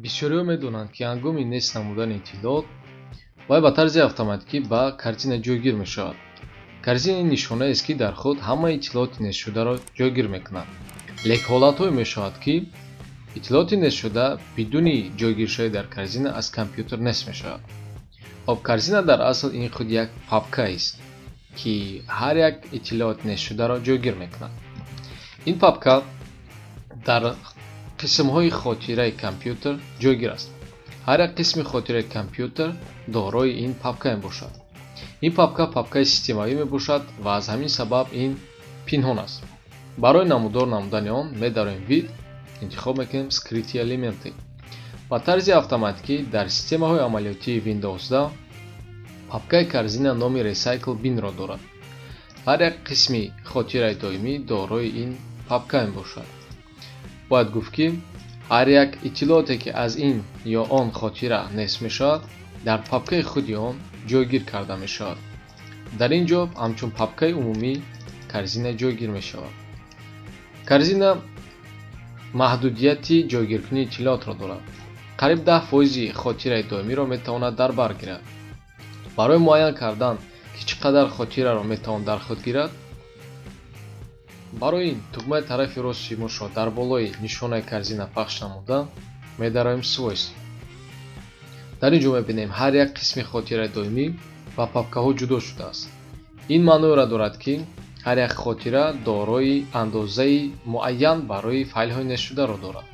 Бисёриҳо медонанд, ки ҳангоми нест намудани иттилоот вай ба тарзи автоматикӣ ба корзина ҷойгир мешавад. Корзина ин нишонаест, ки дар худ ҳамаи иттилооти нестшударо ҷойгир мекунад. Лекин ҳолатҳое мешавад, ки иттилооти нестшуда бидуни ҷойгиршавӣ дар корзина аз компютер нест мешавад. Хоб, корзина дар асл ин худ як папкаест, ки ҳар як иттилоот нестшударо ҷойгир мекунад. Ин папка дар қисмҳои хотираи компютер ҷойгир аст. Ҳар як қисми хотираи компютер дорои ин папка мебошад. Ин папка папкаи системавӣ мебошад ва аз ҳамин сабаб ин пинҳон аст. Барои намудор намудани он медароем «Вид», интихоб мекунем «Скрытые элементы». Ба тарзи автоматикӣ дар системаҳои амалиётии Windows 10 папкаи корзина номи Recycle Bin-ро дорад. Ҳар як қисми хотираи доимӣ дорои ин папка мебошад. Бояд гуфт, ки ҳар як иттилооте, ки аз ин ё он хотира нест мешавад, дар папкаи худи он ҷойгир карда мешавад. Дар ин ҷо ҳамчун папкаи умумӣ корзина ҷойгир мешавад. Корзина маҳдудияти ҷойгиркунии иттилоотро дорад. Қариб 10 фоизи хотираи доимиро метавонад дар бар гирад. Барои муайян кардан, ки чӣ қадар хотираро метавон дар худ гирад, барои ин тугмаи тарафи рости мушро дар болои нишонаи корзина пахш намуда, медароем «Свойства». Дар ин ҷо мебинем, ҳар як қисми хотираи доимӣ ба папкаҳо ҷудо шудааст. Ин маъноеро дорад, ки ҳар як хотира дорои андозаи муайян барои файлҳои нестшударо дорад.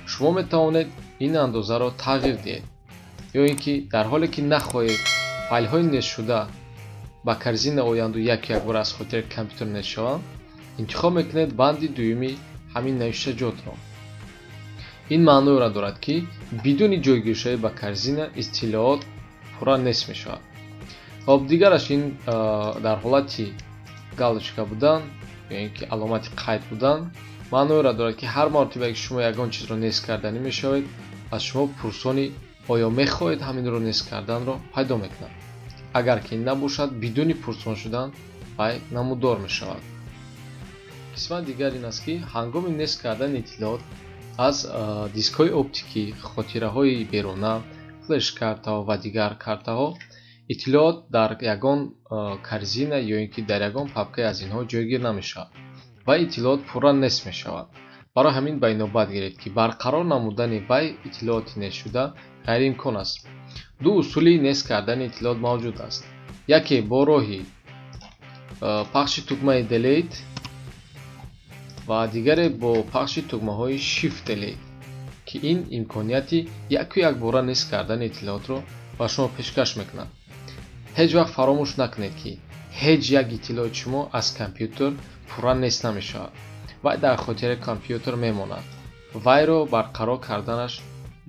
Шумо метавонед ин андозаро тағйир диҳед ё ин ки дар ҳоле ки нахоҳед файлҳои нестшуда ба корзина оянду яку якбора аз хотираи компютер нест шаванд, интихоб мекунед банди дуюми ҳамин навиштаҷотро. Ин маъноеро дорад, ки бидуни ҷойгиршавӣ ба корзина иттилоот пурра нест мешавад. Хоб, дигараш ин дар ҳолати галочка будан ё ин ки аломати қайд будан маъноеро дорад, ки ҳар маротиба, ки шумо ягон чизро нест карданӣ мешавед, аз шумо пурсони «Оё мехоҳед ҳаминро нест карданро?» пайдо мекунад. Агар ки ин набошад, бидуни пурсон шудан вай намудор мешавад. Қисмати дигар ин аст, ки ҳангоми нест кардани иттилоот аз дискҳои оптикӣ, хотираҳои беруна, флеш-картаҳо ва дигар картаҳо, иттилоот дар ягон корзина ё ин ки дар ягон папкае аз инҳо ҷойгир намешавад ва иттилоот пурра нест мешавад. Барои ҳамин ба инобат гиред, ки барқарор намудани вай иттилооти нестшуда ғайриимкон аст. Ду усули нест кардани иттилоот мавҷуд аст: яке бо роҳи пахши тугмаи Delete ва дигаре бо пахши тугмаҳои Shift Delete, ки ин имконияти яку якбора нест кардани иттилоотро ба шумо пешкаш мекунад. Ҳеҷ вақт фаромӯш накунед, ки ҳеҷ як иттилооти шумо аз компютер пурра нест намешавад. Вай дар хотираи компютер мемонад. Вайро барқарор карданаш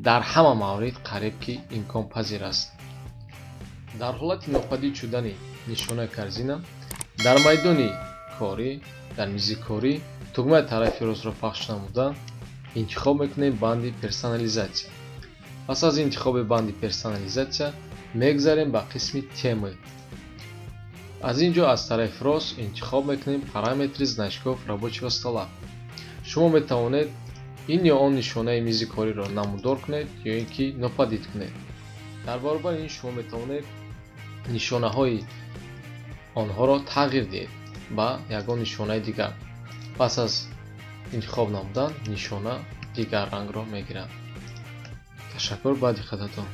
дар ҳама маврид қариб ки имконпазир аст. Дар ҳолати нопадид шудани нишонаи корзина дар майдони корӣ, дар мизи корӣ тугмаи тарафи ростро пахш намуда, интихоб мекунем банди «Персонализация». Пас аз интихоби банди «Персонализация» мегзарем ба қисми «Темы». Аз ин ҷо аз тарафи рост интихоб мекунем «Параметры значков рабочего стола». Шумо метавонед ин ё он нишонаи мизи кориро намудор кунед ё ин ки нопадид кунед. Дар баробари ин шумо метавонед нишонаҳои онҳоро тағйир диҳед ба ягон нишонаи дигар. Пас аз интихоб намудан нишона дигар рангро мегирад. Ташаккур ба диққататон.